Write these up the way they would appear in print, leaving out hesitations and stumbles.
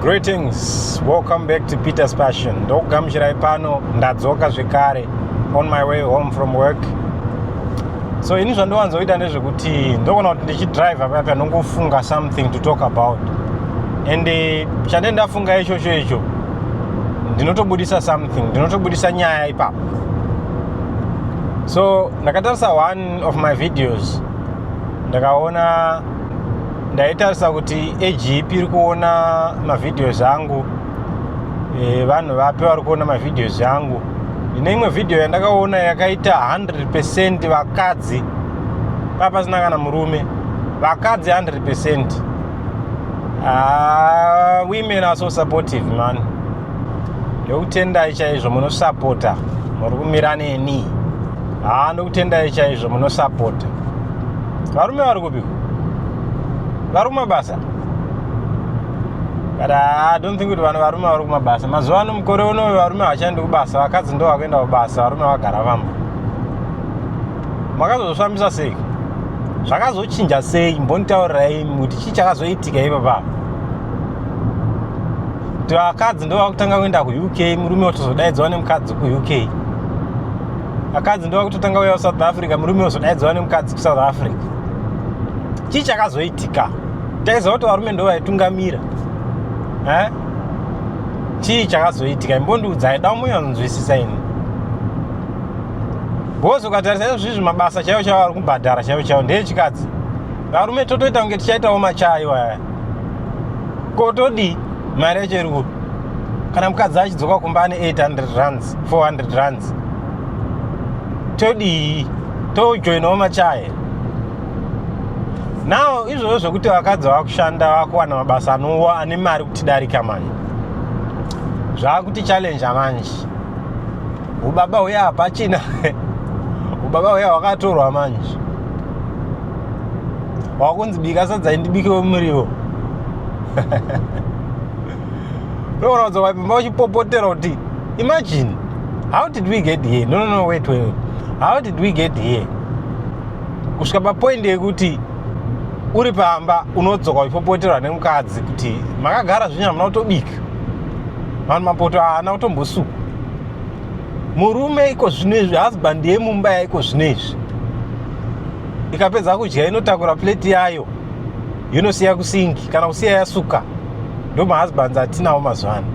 Greetings, welcome back to Peter's Passion. Ndokugamuchirai pano, ndadzoka zvekare on my way home from work. So ini zvandowanzoita ndezvekuti ndogona kuti ndichidriver paya paya ndongofunga something to talk about and chandee ndafunga ichocho icho ndinotobudisa something, ndinotobudisa nyaya ipapo. So ndakatarisa one of my videos, ndakaona ndaitarisa kuti age ipi iri kuona mavideos angu, vanhu vapi vari kuona mavideos angu. Ndine imwe vhidhiyo yandakaona yakaita 100% vakadzi, paa pasina kana murume, vakadzi 100%. Ah, women are so supportive, man. Ndokutendai chaizvo, munosapota, muri kumira neni. Haa, ndokutendai chaizvo, munosapota. Varume vari kupiko? Vari kumabasa, but I don't think kuti vanhu varume vari kumabasa mazuva ano. Mukore uno varume havachaendi kubasa, vakadzi ndo vakuenda kubasa, varume vagara vamba. Makazozvifambisa sei? Zvakazochinja sei? Mbonditaurirai kuti chii chakazoitika ipapa kuti vakadzi ndo vakutanga kuenda kuUK, murume wotozodaidzwa nemukadzi kuUK. Vakadzi ndo vakutotanga kuuya kuSouth Africa, murume wozodaidzwa nemukadzi kuSouth Africa. Chii chakazoitika? Taiziva kuti varume ndo vaitungamira, eh? Chii chakazoitika? Imbondiudzai, da munyonzwisisa ini, because ukatarisa izvozvizvi mabasa chaivo chaivo vari kubhadhara chaivo chaivo ndeyechikadzi. Varume totoita kunge tichaitawo machai waya. Ko todii? Mari yacho iri kupi kana mukadzi achidzoka kumba ane 800 rands, 400 rands? Todii? Tojoinawo machai now? Izvozvo zvekuti vakadzi vakushanda, vakuwana mabasa anowa ane mari kutidarika manje, zvaakuti challenge manje. Ubaba huya hapachina, ubaba huya hwakatorwa manje. Wakunzi bika sadza, indibikewo muriwo. Ndoona kudzoka pamba uchipopotera kuti imagine, how did we get here? No, no, no, wait, wait, wait. How did we get here kusvika papoint yekuti uri pamba unodzoka uchipopoterwa nemukadzi kuti makagara zvinyu, hamuna kutobika, vanhu mapoto haana kutombosukwa? Murume iko zvino izvi, husband yemumba yaiko zvino izvi, ikapedza kudya inotakura plate yayo yonosiya kusink kana kusiya yasuka. Ndo mahusbands atinawo mazuva ano.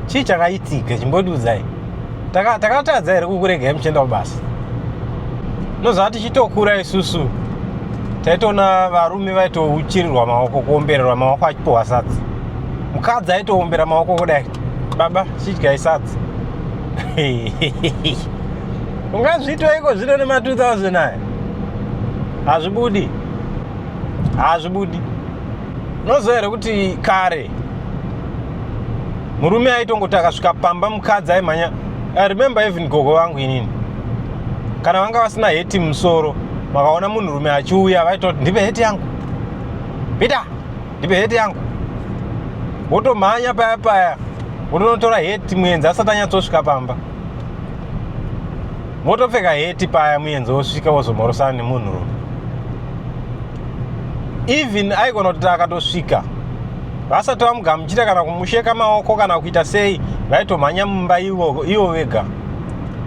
Chii chakaitika? Chimbondiudzai. Takatadza here kukuregai muchienda kubasa? Nozva tichitokura isusu taitoona varume vaitouchirirwa maoko, kuombererwa maoko achipiwa sadza. Mukadzi aitoombera maoko kudai, "Baba, chidyai sadza." Ungazviitwa iko zvino nema2000 aya? Hazvibudi, hazvibudi. Unoziva here kuti kare murume aitongoti akasvika pamba, mukadzi aimhanya? I remember even gogo vangu inini, kana vanga vasina heti mumusoro, makaona munhurume achiuya vaitoti, "Ndipe heti yangu, Peter, ndipe heti yangu." Wotomhanya paya paya, wotonotora heti muenzi asati anyatsosvika pamba, motopfeka heti paya, muenzi wosvika, wozomhorosana nemunhurume. Even aigona kuti akatosvika vasati vamugamuchira kana kumusheka maoko kana kuita sei, vaitomhanya mumba ivo vega,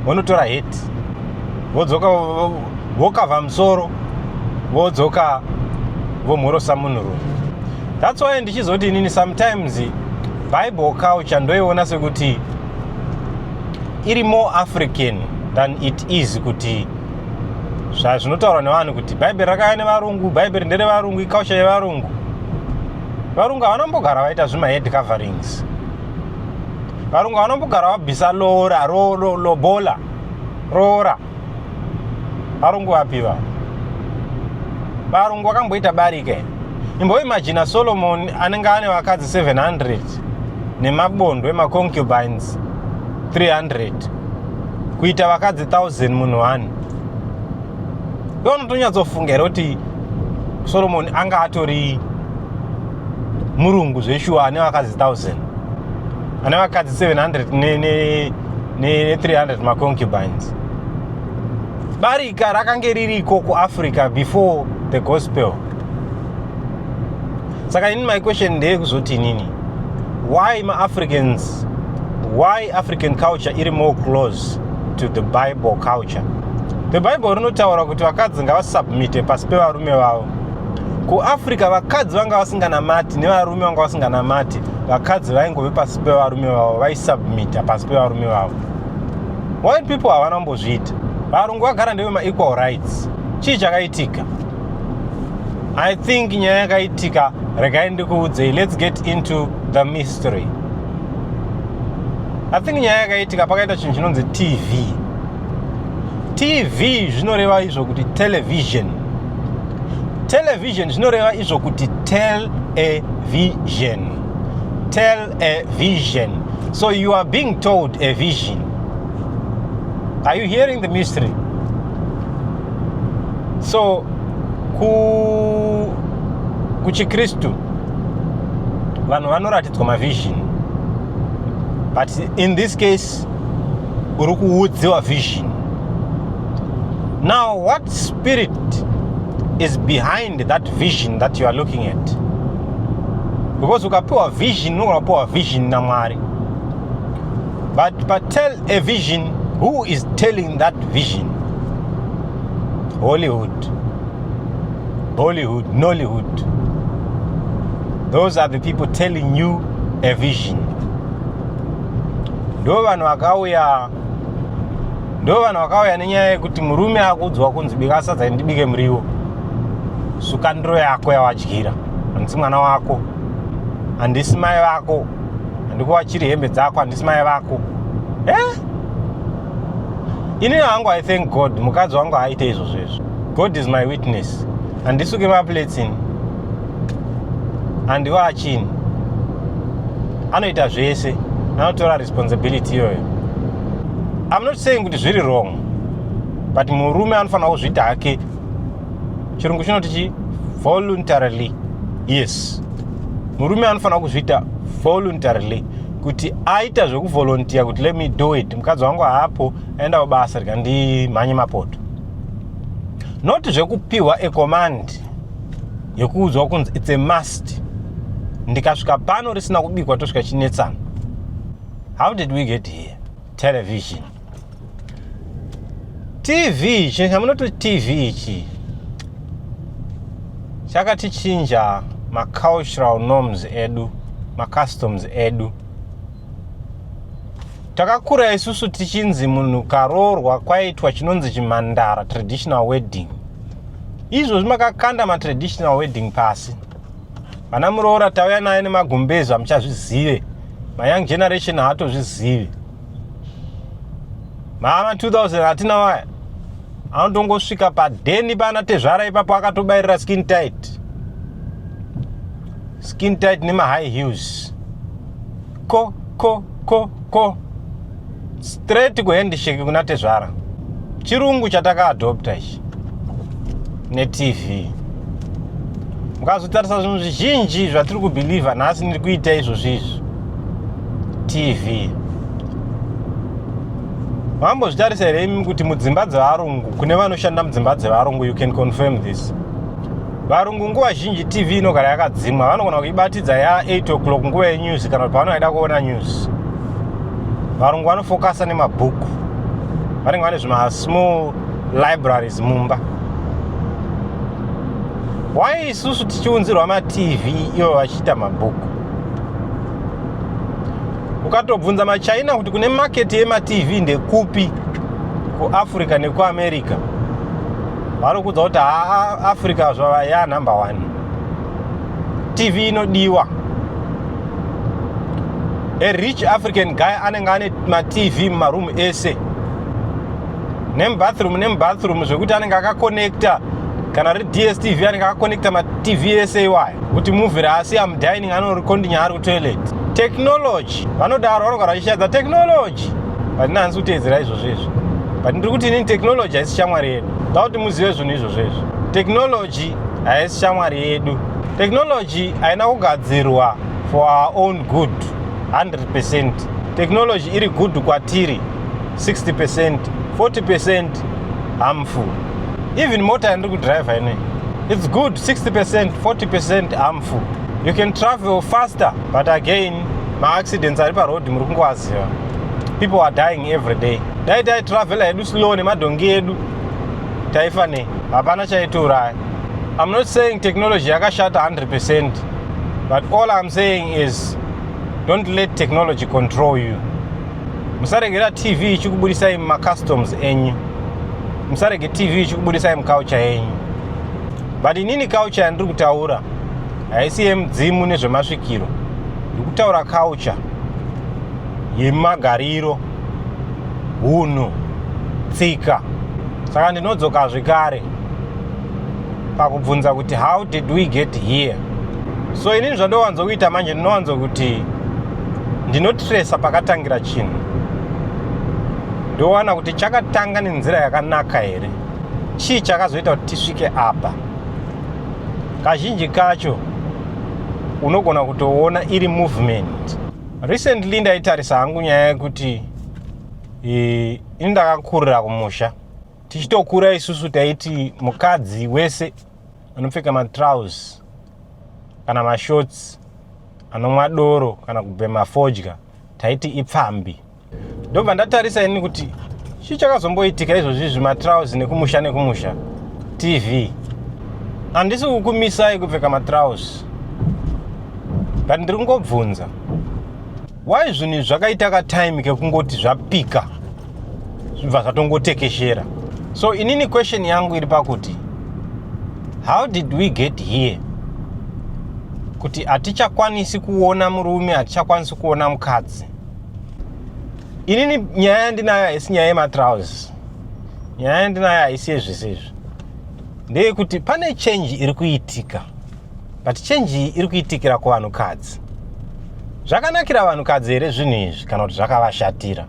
vonotora heti, vodzoka, vokavha musoro, vodzoka, vomhorosa munhurume. That's why ndichizoti inini sometimes Bible culture ndoiona sekuti iri more African than it is kuti zvazvinotaurwa nevanhu kuti Bhaibheri rakauya nevarungu, Bhaibheri nderevarungu, iculture yevarungu. Varungu havana kumbogara vaita zvimahead coverings. Varungu havana kumbogara vabvisa lora lobola roora. Varungu vapi? Varungu vakamboita barika? Imboimagina Solomon anenge ane vakadzi 700 nemabondo emaconcubines 300, kuita vakadzi 1000 munhu 1. Iwe unotonyatsofunga here kuti Solomon anga atori murungu zveshuwa ane vakadzi 1000, ane vakadzi 700 ne300 maconcubines? Barika rakange ririko kuAfrica before the gospel. Saka ini my question ndeyekuzoti inini, why maAfricans, why African culture iri more close to the Bible culture? The Bible rinotaura kuti vakadzi ngavasubmite pasi pevarume vavo. KuAfrica vakadzi vanga vasinganamati nevarume vanga vasinganamati. Vakadzi vaingove pasi pevarume vavo, vaisubmita pasi pevarume vavo. White people havana kumbozviita. Varungu vagara ndevemaequal rights. Chii chakaitika? I think nyaya yakaitika, regai ndikuudzei. Let's get into the mystery. I think nyaya yakaitika, pakaita chinhu chinonzi TV. TV zvinoreva izvo kuti television. Television zvinoreva izvo kuti tell a vision, tell a vision. So you are being told a vision. Are you hearing the mystery? So kuchiKristu vanhu vanoratidzwa mavision, but in this case uri kuudziwa vision. Now, what spirit is behind that vision that you are looking at? Because ukapiwa vision, unogona kupiwa vision naMwari, but patell a vision, who is telling that vision? Hollywood, Hollywood, Nollywood. Those are the people telling you a vision. Ndo vanhu vakauya, ndo vanhu vakauya nenyaya yekuti murume akuudzwa kunzi, "Bika sadza, ndibike muriwo, suka ndiro yako yawadyira. Handisi mwana wako, handisi mai vako, handikuwachiri hembe dzako, handisi mai vako." Eh, inini hangu, I thank God, mukadzi wangu haaite izvozvo izvo. God is my witness. Handisuke maplates ini, handiwachini. Anoita zvese, anotora responsibility iyoyo. I'm not saying kuti zviri wrong, but murume anofanira kuzviita hake. Chirungu chinoti chi voluntarily. Yes, murume anofanira kuzviita voluntarily, kuti aita zvekuvolunteer kuti, "Let me do it, mukadzi wangu haapo, aenda kubasa, rega ndimhanye mapoto." Not zvekupiwa ecommand yekuudzwa kunzi it's a must, ndikasvika pano risina kubikwa tosvika chinetsana. How did we get here? Television, TV. Chinhu chamunoti TV ichi chakatichinja macultural norms edu, macustoms edu. Takakura isusu tichinzi munhu karoorwa kwaitwa chinonzi chimhandara, traditional wedding. Izvozvi makakanda matraditional wedding pasi. Vana muroora tauya naye nemagumbezi, hamuchazvizive. Mayoung generation haatozvizivi. Mama 2000 hatina waya anotongosvika padheni pana tezvara ipapo akatobayirira skin tight, skin tight nemahigh heels, ko ko ko ko straight kuhandshake kuna tezvara. Chirungu chatakaadopta ichi neTV. Mukazotarisa zvinhu zvizhinji zvatiri kubhilivha nhasi ndiri kuita izvozvo izvi, TV. Mambozvitarisa here imi kuti mudzimba dzevarungu, kune vanoshanda mudzimba dzevarungu, you can confirm this, varungu nguva zhinji TV inogara yakadzimwa. Vanogona kuibatidza ya8 o'clock, nguva yenews, kana kuti pavanoida kuona news. Varungu vanofokasa nemabhuku, vanenge vane zvimasmall libraries mumba. Why isusu tichiunzirwa maTV, ivo vachiita mabhuku? Ukatobvunza maChina kuti kune market yemaTV ndekupi, kuAfrica nekuAmerica, vari kudza kuti haa, Africa zvava ya number one. TV inodiwa. A rich African guy anenge ane maTV mumarumu ese, nemubathroom, nemubathroom, zvekuti anenge akakonekta. Kana riri DStv, anenge akakonekta maTV ese iwayo, kuti movie raasiya mudining anorikondinya ari kutoilet. Technology, vanodaro, vanogara vachishandisa technology, but ini handisi kuteedzera izvozvo izvo. But ndiri kuti inini technology haisi shamwari yedu. Da kuti muzive zvinhu izvozvo izvo. Technology haisi shamwari yedu. Technology haina kugadzirwa for our own good 100%. Technology iri good kwatiri 60%, 40% harmful. Even mota yandiri kudhiraivha inei, it's good 60%, 40% harmful. You can travel faster, but again, maaccidents ari paroad muri kungoaziva. People are dying every day. Dai taitravhela hedu slow nemadhongi edu, taifa nei? Hapana chaitiuraya. I'm not saying technology yakashata 100%, but all I'm saying is don't let technology control you. Musaregera TV ichikubudisai mumacustoms enyu. Musarege TV ichikubudisai muculture yenyu. But inini culture yandiri kutaura haisi yemudzimu nezvemasvikiro. Ndiri kutaura culture yemagariro, hunhu, tsika. Saka ndinodzoka zvekare pakubvunza kuti how did we get here? So inini zvandowanzokuita manje, ndinowanzokuti ndinotresa pakatangira chinhu, ndowana kuti chakatanga nenzira yakanaka here, chii chakazoita kuti tisvike apa. Kazhinji kacho unogona kutoona iri movement. Recently ndaitarisa hangu nyaya yekuti ini ndakakurira kumusha. Tichitokura isusu taiti mukadzi wese anopfeka matrousers kana mashorts, anomwa doro kana kubhema fodya, taiti ipfambi. Ndobva ndatarisa ini kuti chii chakazomboitika izvozvi izvi, matrousers nekumusha nekumusha, TV. Handisi kukumisai kupfeka matrousers, but ndiri kungobvunza why zvinhu izvi zvakaita katime kekungoti zvapika, zvibva zvatongotekeshera. So inini question yangu iri pakuti how did we get here, kuti hatichakwanisi kuona murume, hatichakwanisi kuona mukadzi? Inini nyaya yandinayo haisi nyaya yematrousers. Nyaya yandinayo haisi yezvese izvi. Ndeyekuti pane change iri kuitika, but change iyi iri kuitikira kuvanhukadzi. Zvakanakira vanhukadzi here zvinhu izvi, kana kuti zvakavashatira?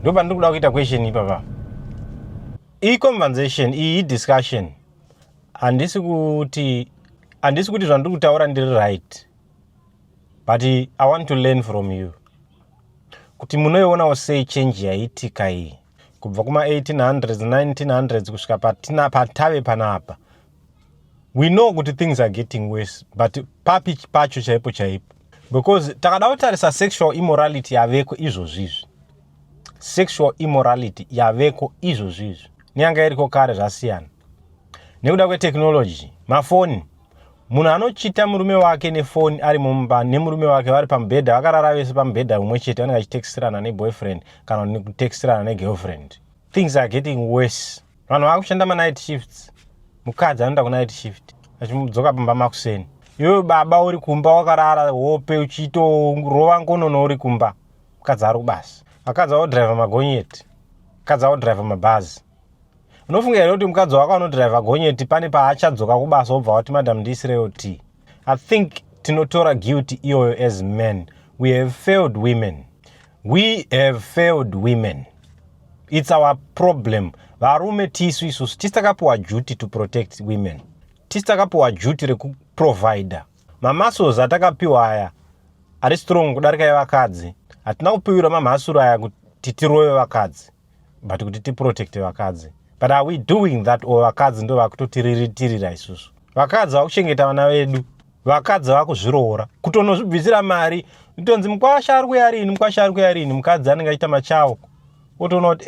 Ndo pandiri kuda kuita question ipapa. Iyi conversation iyi, idiscussion. Handisi kuti zvandiri kutaura ndiri right, but I want to learn from you kuti munoionawo sei change yaitika iyi kubva kuma1800s, 1900s kusvika patina patave panapa. We know kuti things are getting worse, but papi pacho chaipo chaipo? Because takada kutarisa sexual immorality yaveko izvozvizvi, sexual immorality yaveko izvozvizvi neyanga iriko kare zvasiyana nekuda kwetechnology, mafoni. Munhu anochita murume wake nefoni ari mumba nemurume wake, vari pamubhedha, vakarara vese pamubhedha umwe chete, vanenge vachitextirana neboyfriend kana kutextirana negirlfriend. Things are getting worse. Vanhu vakushanda manight shifts. Mukadzi anoenda kunight shift achidzoka pamba makuseni. Iwe baba uri kumba wakarara hope, uchitorova ngonono uri kumba, mukadzi ari kubasa. Vakadzi vaudhiraivha magonyeti, mukadzi audhiraivha mabhazi. Unofunga here kuti mukadzi wako anodhiraivha gonyeti pane paachadzoka kubasa wobva wati, "Madam, ndiisirewo tea"? I think tinotora guilty iyoyo as men. We have failed women. We have failed women. It's our problem. Varume tisu isusu tisi takapiwa duty to protect women. Tisi takapiwa duty rekuprovida. Mamuscles atakapiwa aya ari strong kudarika evakadzi. Hatina kupiwira mamhasuro aya kuti tirove vakadzi, but kuti tiprotecte vakadzi. But are we doing that, or vakadzi ndo vakutotiriritirira isusu? Vakadzi vakuchengeta vana vedu. Vakadzi vakuzviroora, kutonozvibvisira mari. Itonzi mukwasha ari kuya rini, mukwasha ari kuya rini? Mukadzi anenge achiita machawo, otoona kuti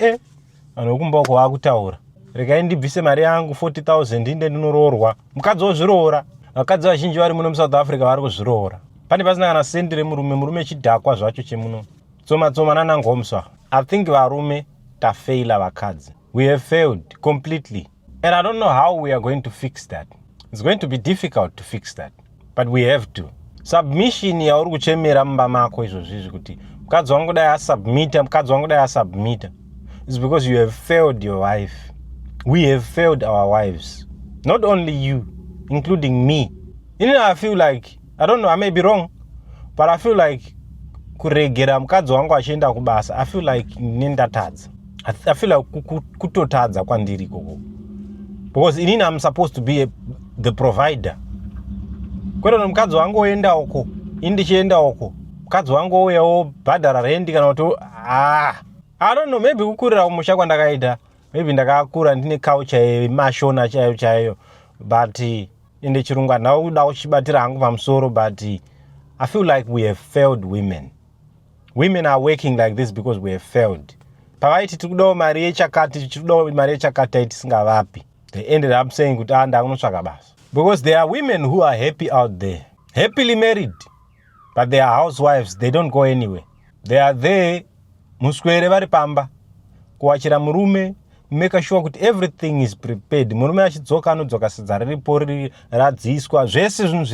vanhu vekumba uko vakutaura, regai ndibvise mari yangu 40,000 inde ndinoroorwa. Mukadzi wozviroora. Vakadzi vazhinji vari muno muSouth Africa vari kuzviroora pane pasina kana sendi remurume. Murume chidhakwa zvacho chemuno, tsoma tsoma nanangomswa. I think varume tafeila vakadzi. We have failed completely, and I don't know how we are going to fix that. It's going to be difficult to fix that, but we have to. Submission yauri kuchemera mumba mako izvozvizvi kuti mukadzi wangu dai asubmita, mukadzi wangu dai asubmita, is because you have failed your wife. We have failed our wives. Not only you, including me. I feel like, I don't know, I may be wrong, but I feel like kuregera mukadzi wangu achienda kubasa, I feel like nendatadza. I feel like kutotadza kwandiri ikoko, because inini I'm supposed to be the provider, kwete kuti mukadzi wangu oenda uko, ini ndichienda uko, mukadzi wangu ouya obhadhara rendi kana kuti, ah, I don't know. Maybe kukurira kumusha kwandakaita, maybe ndakakura ndine culture yemashona chaiyo chaiyo, but inini Ende chirungu handina kuda kuchibatira hangu pamusoro, but I feel like we have failed women. Women are working like this because we have failed. Pavaiti tiri kudawo mari yechakati, tiri kudawo mari yechakati, taitisingavapi. They ended up saying kuti, "Ah, ndakunotsvaka basa," because there are women who are happy out there, happily married, but they are housewives. They don't go anywhere. They are there, muswere vari pamba, kuwachira murume, make sure kuti everything is prepared. Murume achidzoka, anodzoka sadza riripo, radziswa zvese, zvinhu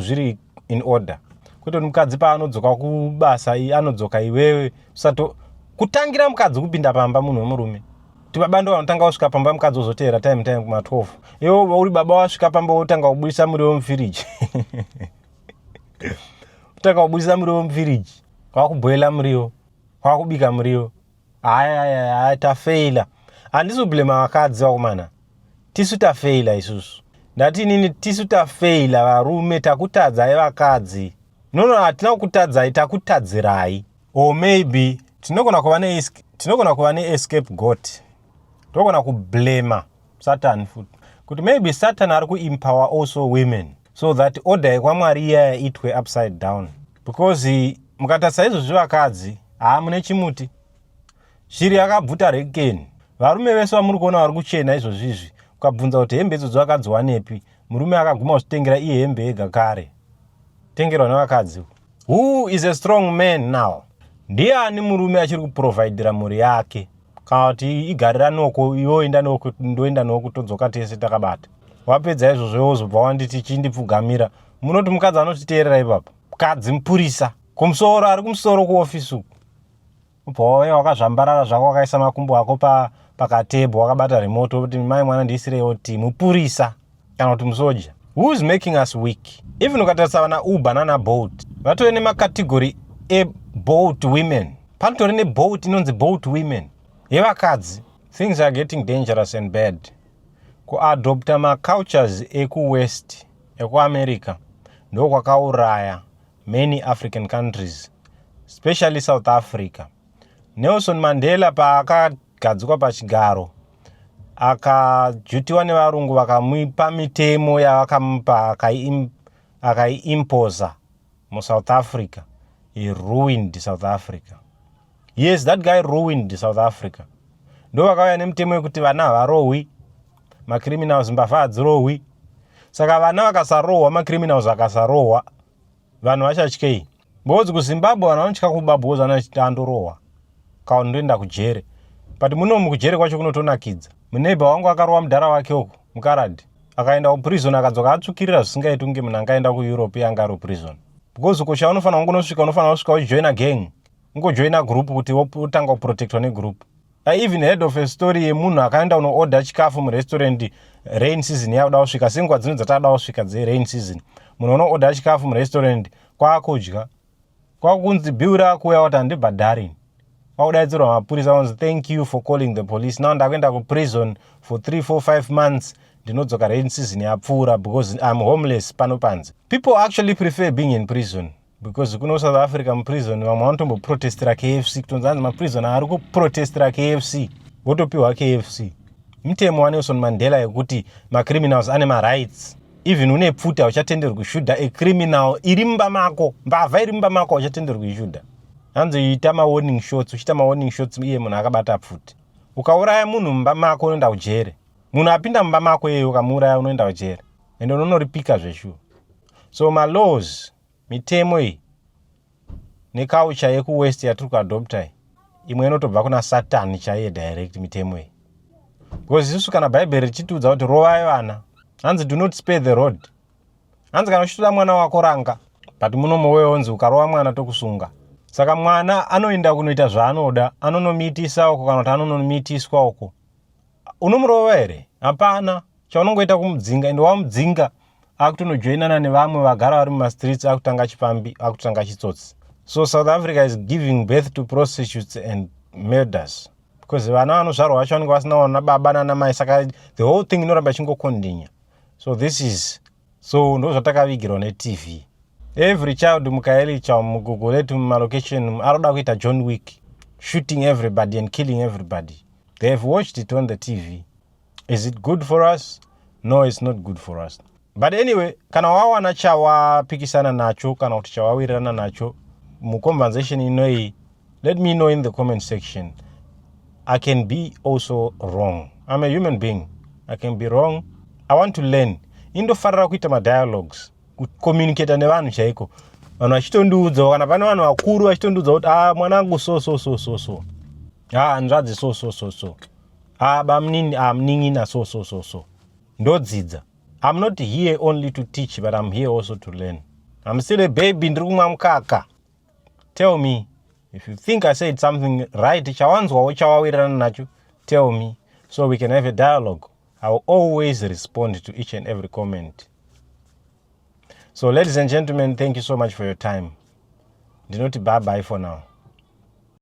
zviri in order, kwete kuti mukadzi paanodzoka kubasa anodzoka iwewe usato kutangira mukadzi kupinda pamba. Munhu wemurume, kuti baba ndo vanotanga kusvika pamba, mukadzi wozoteera time kuma12. Iwe uri baba, wasvika pamba, wotanga kubudisa muriwo mufiriji, utanga kubudisa muriwo mufiriji, wakubhoila muriwo, wakubika muriwo. Haya, tafeila. Handisi kublema vakadzi, vakomana. Tisu tafeila isusu. Ndati inini tisu tafeila varume, takutadzai vakadzi. No, hatina kukutadzai, takutadzirai. Or maybe tinogona kuva nescapegoat. Tinogona kublema Satan futi, kuti maybe Satan ari kuempower also women so that order yekwaMwari iyaya itwe upside down, because mukatarisa izvozvi, vakadzi haa, mune chimuti. Shiri yakabvuta rekeni. Varume vese vamuri kuona vari kuchena izvozvizvi, ukabvunza kuti hembe idzodzo akadziwanepi, murume akaguma kuzvitengera iye hembe ega kare, tengerwa nevakadzi. Who is a strong man now? Ndiani murume achiri kuprovhaidhira mhuri yake, kana kuti igarira noko, iwoenda noko, ndoenda noko, todzoka tese takabata? Wapedza izvozvo, wozobva wanditi chindipfugamira. Munoti mukadzi anotiteerera ipapo? Mukadzi mupurisa kumusoro, ari kumusoro kuofisi uku. Ubva wauya wakazvambarara zvako, wakaisa makumbo ako pakatebho, wakabata remote, kuti, "Mai mwana, ndiisireiwo tea." Mupurisa kana kuti musoja. Who is making us weak? Even ukatarisa vana Uber nana Bolt, vatove nemacategory eBolt women. Panotori neBolt inonzi Bolt women, yevakadzi. Things are getting dangerous and bad. Kuadopta macultures ekuWest, ekuAmerica, ndokwakauraya many African countries, especially South Africa. Nelson Mandela paakagadzikwa pachigaro, akajutiwa nevarungu, vakamupa mitemo yavakamupa, akaiimposa muSouth Africa. He ruined South Africa. Yes, that guy ruined South Africa. Ndo vakauya nemitemo yekuti vana havarohwi, macriminals, mbavha hadzirohwi. Saka vana vakasarohwa, macriminals akasarohwa, vanhu vachatyei? Because kuZimbabwe vanhu vanotya kuba because vanachiti andorohwa kana ndoenda kujere. But munomu kujere kwacho kunotonakidza. Muneighbour wangu akarohwa mudhara wake uku mukaradhi, akaenda kuprison, akadzoka atsvukirira zvisingaiti, kunge munhu angaenda kuEurope yanga ari kuprison, because uko chaunofanira kungonosvika, unofanira kusvika uchijoina gang, ungojoina group kuti wotanga kuprotectwa negroup. I even heard of a story yemunhu akaenda unoorder chikafu murestaurant, rain season yakuda kusvika, senguva dzino dzatada kusvika dzerain season. Munhu unoorder chikafu murestaurant, kwaakudya, kwakunzi bill rakuuya, kuti handibhadhari. Kwakudaidzirwa mapurisa, vanzi, "Thank you for calling the police. Now ndakuenda kuprison for 3 4 5 months. Ndinodzoka rain season yapfuura because I'm homeless pano panze." People actually prefer being in prison because kuno South Africa, muprison vamwe vanotomboprotestera KFC, kutonzi hanzi maprison ari kuprotestera KFC, votopiwa KFC. Mutemo waNelson Mandela yekuti macriminals ane marights. Even une pfuti, hauchatenderwi kushoota acriminal iri mumba mako. Mbavha iri mumba mako, hauchatenderwi kuishoota. Hanzi ita mawarning shots, uchiita mawarning shots iye munhu akabata pfuti. Ukauraya munhu mumba mako, unoenda kujere. Munhu apinda mumba mako iyeye, ukamuuraya, unoenda kujere, ende unonoripika zveshuwa. So malaws, mitemo iyi neculture yekuWest yatiri kuadopta iyi, imwe inotobva kuna Satani chaiye direct, mitemo iyi, because isusu kana Bhaibheri richitiudza kuti rovai vana, hanzi, "Do not spare the rod," hanzi kana uchitoda mwana wako, ranga. But muno moweonzi ukarova mwana, tokusunga. Saka mwana anoenda kunoita zvaanoda, anonomitisa uko kana kuti anonomitiswa uko, unomurova here? Hapana chaunongoita, kumudzinga. Ende wamudzinga, akutonojoinana nevamwe vagara vari mumastreets, akutanga chipambi, akutanga chitsotsi. So South Africa is giving birth to prostitutes and murders because vana vanozvarwa vacho vanenge vasina vana baba nana mai. Saka the whole thing inoramba ichingocontinue. So this is so, ndo zvatakavigirwa neTV. Every child muKhayelitsha, muGugulethu, mumalocation aroda kuita John Wick, shooting everybody and killing everybody. They have watched it on the TV. Is it good for us? No, it's not good for us. But anyway, kana wawana chawapikisana nacho kana kuti chawawirirana nacho muconversation inoyi, let me know in the comment section. I can be also wrong. I'm a human being, I can be wrong. I want to learn. Indofarira kuita madialogues, kucommunicata nevanhu chaiko, vanhu vachitondiudzawo, kana pane vanhu vakuru vachitondiudza kuti, "A ah, mwanangu, so so so so so, a ah, hanzvadzi, so so so so, a ah, bamunini, a munin'ina, so so so so." Ndodzidza. I'm not here only to teach, but I'm here also to learn. I'm still a baby, ndiri kumwa mukaka. Tell me if you think I said something right. Chawanzwawo, chawawirirana nacho, tell me so we can have a dialogue. I will always respond to each and every comment. So, ladies and gentlemen, thank you so much for your time. Ndinoti bye bye for now.